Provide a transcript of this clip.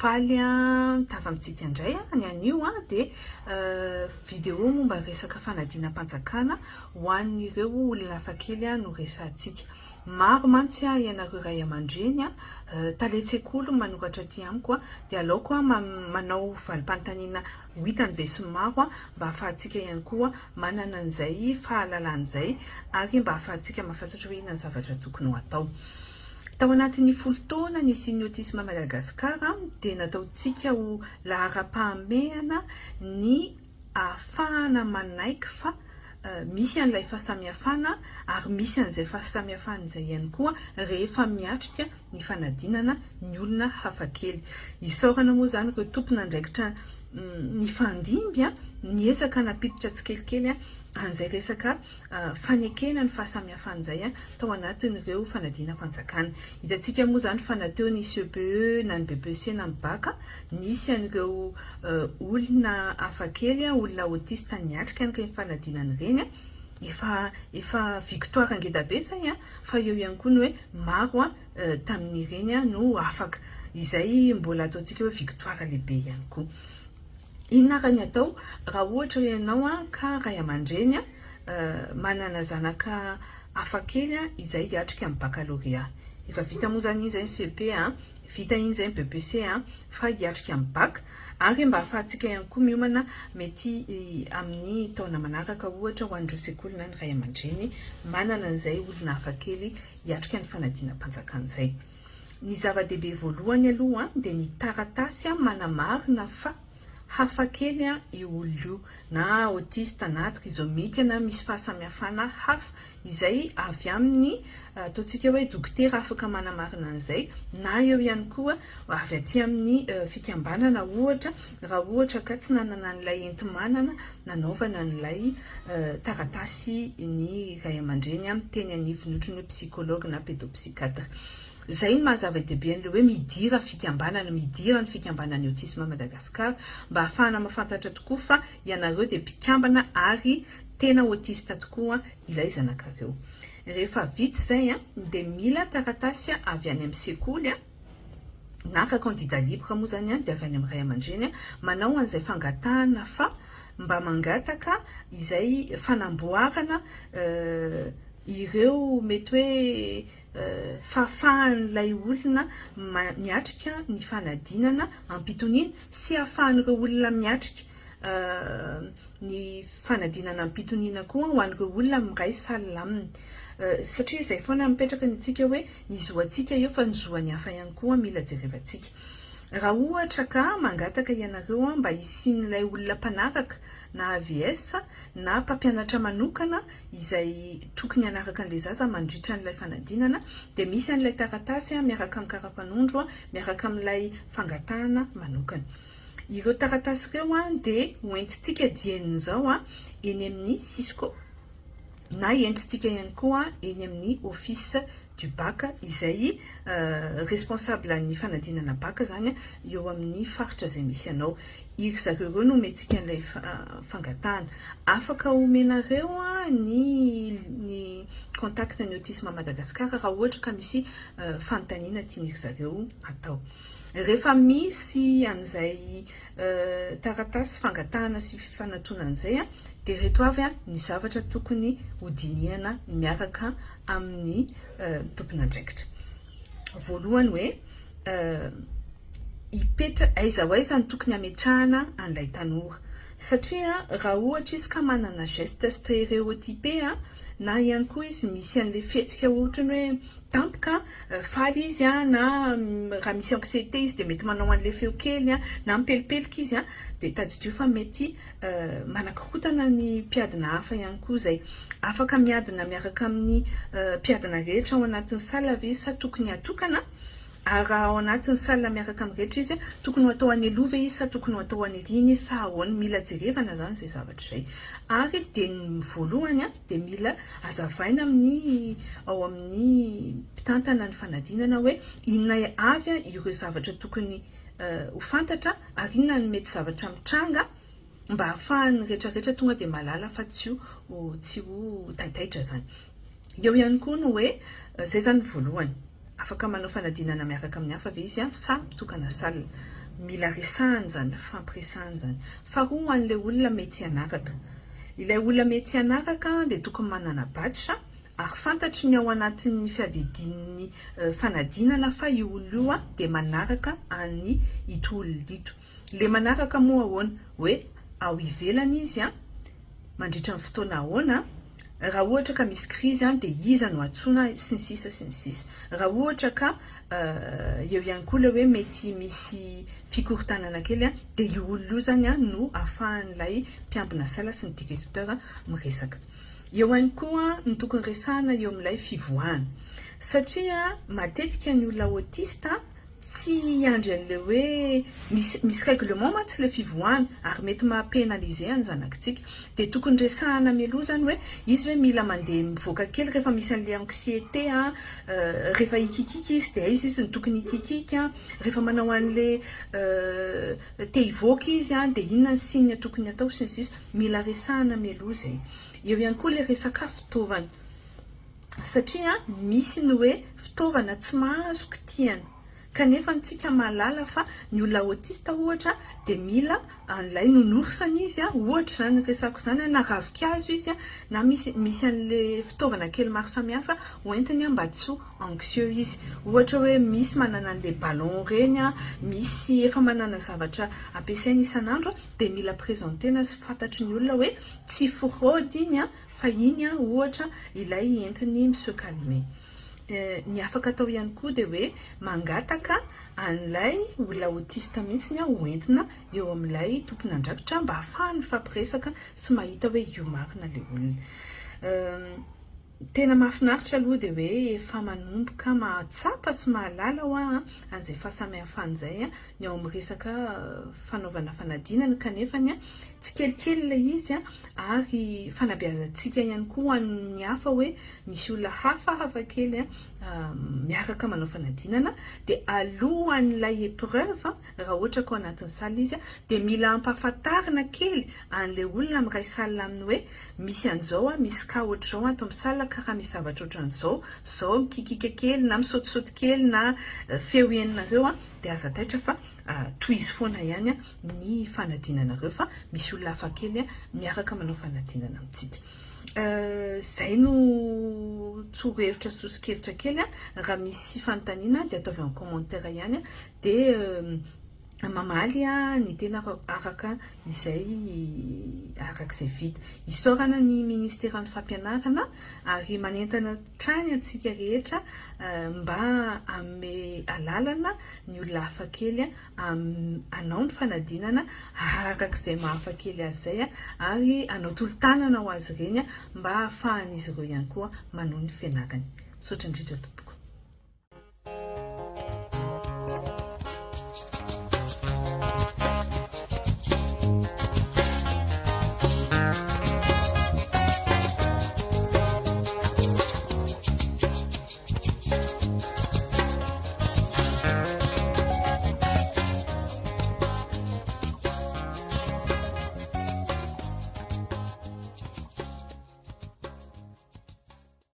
Faly mitava amintsika indray ny anio dia vidéo momba resaka fanadinam-panjakana ho an'ireo olona hafakely no resahantsika. Maro mantsy ianareo ray aman-dreny, talen-tsekoly no manoratra aty amiko dia aleoko manao valim-panontaniana ho hitan'ny besinimaro mba hahafahantsika ihany koa manana an'izay fahalalana izay ary mba hahafahantsika mahafantatra hoe inona ny zavatra tokony ho atao. Tao anatin'ny 10 taona nisian'ny Autisme Madagascar dia nataontsika ho laharam-pahamehana ny ahafahana manaiky fa misy an'ilay fahasamihafana ary misy an'izay fahasamihafana izay ihany koa rehefa miatrika ny fanadinana ny olona hafakely. Isaorana moa izany ireo tompon'andraikitra nifandimby niezaka nampiditra tsikelikely an'izay resaka fanekena ny fahasamihafana izay tao anatin'ireo fanadinam-panjakana. Hitantsika moa izany fa na teo ny CEPE na ny BEPC na ny Bac, nisy an'ireo olona hafakely, olona autiste niatrika an'ireny fanadinana ireny. Efa efa victoire ngeda be izay fa eo ihany koa ny hoe maro tamin'ireny no afaka. Izay mbola ataontsika hoe victoire lehibe ihany koa. Inona ary ny atao raha ohatra ianao ka ray aman-dreny manana zanaka hafakely izay hiatrika ny baccalauréat. Efa vita moa izany iny izay ny cepe, vita iny izay ny BEPC fa hiatrika ny bac ary mba ahafahantsika ihany koa miomana mety amin'ny taona manaraka ohatra ho an'ireo sekoly na ny ray aman-dreny manana an'izay olona hafakely hiatrika ny fanadinam-panjakana izay. Ny zava-dehibe voalohany aloha dia ny taratasy manamarina fa hafa kely io olona io, na autiste na trisomique na misy fahasamihafana hafa izay avy amin'ny ataontsika hoe dokotera afaka manamarina an'izay, na eo ihany koa avy aty amin'ny fikambanana ohatra raha ohatra ka tsy nanana an'ilay enti-manana nanaovana an'ilay taratasy ny ray aman-dreny teny anivon'ny ohatran'ny hoe psychologue na pédopsychiatre. Izay no maha zava-dehibe an'ilay hoe midira fikambanana, midira ny fikambanan'ny Autisme Madagascar mba hahafahana mahafantatra tokoa fa ianareo dia mpikambana ary tena autiste tokoa ilay zanakareo. Rehefa vita izay dia mila taratasy avy any amin'ny sekoly na ka candidat libre moa izany dia avy any amin'ny ray aman-dreny manao an'izay fangatahana fa mba mangataka izay fanamboarana ireo mety hoe fahafahan'ilay olona miatrika ny fanadinana am-pitoniana sy ahafahan'ireo olona miatrika ny fanadinana am-pitoniana koa ho an'ireo olona miray salle aminy. Satria izay foana mipetraka ny antsika hoe ny zo antsika eo fa ny zo an'ny hafa ihany koa mila jerevantsika. Raha ohatra ka mangataka ianareo mba hisian'ilay olona mpanaraka na AVS na mpampianatra manokana izay tokony hanaraka an'ilay zaza mandritra an'ilay fanadinana dia misy an'ilay taratasy miaraka amin'ny kara-panondro miaraka amin'ilay fangatahana manokana. Ireo taratasy ireo dia hoentintsika dien'izao eny amin'ny Cisco na entintsika ihany koa eny amin'ny Office du Bac izay responsable ny fanadinana Bac izany eo amin'ny faritra izay misy anao. Iry zareo ireo no omentsika an'ilay fangatahana. Afaka omenareo ny ny contact ny Autisme Madagascar raha ohatra ka misy fanontaniana tian'iry zareo atao. Rehefa misy an'izay taratasy fangatahana sy fifanantonana izay dia ireto avy ny zavatra tokony hodinihana miaraka amin'ny tompon'andraikitra. Voalohany hoe hipetra aiza ho aiza no tokony hametrahana an'ilay tanora satria raha ohatra izy ka manana geste stéréotypé na ihany koa izy misy an'ilay fihetsika ohatran'ny hoe tampoka faly izy na raha misy anxiété izy dia mety manao an'ilay feo kely na mipelipelika izy dia tadidio fa mety manakorontana ny mpiadina hafa ihany koa izay. Afaka miadina miaraka amin'ny mpiadina rehetra ao anatin'ny salle ve izy sa tokony hatokana? Ary raha ao anatin'ny salle miaraka amin'ny rehetra izy, tokony ho atao any aloha ve izy sa tokony ho atao any aoriana izy sa ahoana? Mila jerevana izany izay zavatra izay. Ary dia ny voalohany dia mila azavaina amin'ny ao amin'ny mpitantana ny fanadinana hoe inona avy ireo zavatra tokony ho fantatra ary inona no mety zavatra mitranga mba ahafahan'ny rehetrarehetra tonga dia mahalala fa tsy ho tsy ho taitaitra izany. Eo ihany koa ny hoe izay izany ny voalohany. Afaka manao fanadinana miaraka amin'ny hafa ve izy sa mitokana salle? Mila resahana izany, mifampiresahana izany. Faharoa ho an'ilay olona mety hanaraka. Ilay olona mety hanaraka dia tokony manana badge ary fantatry ny ao anatin'ny fiadidian'ny fanadinana fa io olona io dia manaraka an'i ito olona ito. Ilay manaraka moa ahoana? Hoe ao ivelany izy mandritra ny fotoana ahoana? Raha ohatra ka misy krizy dia iza no antsoina sy ny sisa sy ny sisa. Raha ohatra ka eo ihany koa ilay hoe mety misy fikorontanana kely dia io olona io izany no ahafahan'ilay mpiambina salle sy ny directeur miresaka. Eo ihany koa ny tokony resahana eo amin'ilay fivoahana. Satria matetika ny olona autiste Tsy hiandry an'ilay hoe misy misy règlement mantsy ilay fivoahana ary mety maha pénaliser ny zanakitsika. Dia tokony resahana mialoha izany hoe izy ve mila mandeha mivoaka kely rehefa misy an'ilay anxiété an, rehefa hikikiaka izy dia aiza izy no tokony hikikiaka an, rehefa manao an'ilay te hivoaka izy an dia inona ny signe tokony atao sy ny sisa. Mila resahana mialoha izay. Eo ihany koa ilay resaka fitaovana. Satria misy ny hoe fitaovana tsy mahazo kitihana. Kanefa antsika mahalala fa ny olona autiste ohatra dia mila an'ilay nounours-ny izy, ohatra izany resako izany, na ravinkazo izy, na misy misy an'ilay fitaovana kely maro samihafa hoentiny mba tsy ho anxieux izy. Ohatra hoe misy manana an'ilay ballon ireny, misy efa manana zavatra ampiasainy isan'andro dia mila présenter-na sy fantatry ny olona hoe tsy fraude iny Fa iny an, ohatra, ilay entiny mi-se calmer. Ny afaka atao ihany koa dia hoe mangataka an'ilay olona autiste mihitsy ho entina eo amin'ilay tompon'andraikitra mba ahafahany mifampiresaka sy mahita hoe io marina ilay olona. Tena mahafinaritra aloha dia hoe efa manomboka mahatsapa sy mahalala hoa an'izay fahasamihafana izay ny ao amin'ny resaka fanaovana fanadinana kanefany tsikelikely ilay izy ary fanabeazantsika ihany koa ho an'ny hafa hoe misy olona hafa hafakely miaraka manao fanadinana dia alohan'ilay épreuve raha ohatra ka ao anatin'ny salle izy dia mila ampahafantarina kely an'ilay olona miray salle aminy hoe misy an'izao misy cas ohatr'izao ato amin'ny salle ka raha misy zavatra ohatran'izao zao mikikika kely na misaotisaoty kely na feo henonareo dia aza taitra fa tohizo foana ihany ny fanadinanareo fa misy olona hafa kely miaraka manao fanadinana amintsika. Izay no torohevitra soso-kevitra kely, raha misy fanontaniana dia ataovy en commentaire ihany dia mamaly ny tena araka izay araka izay vita. Isaorana ny ministeran'ny fampianarana ary manentana hatrany antsika rehetra mba hanome alalana ny olona hafa kely hanao ny fanadinana araka izay maha hafa kely azy izay ary hanao tolo-tanana ho azy ireny mba hahafahan'izy ireo ihany koa manohy ny fianarany. Misaotra indrindra tompoko.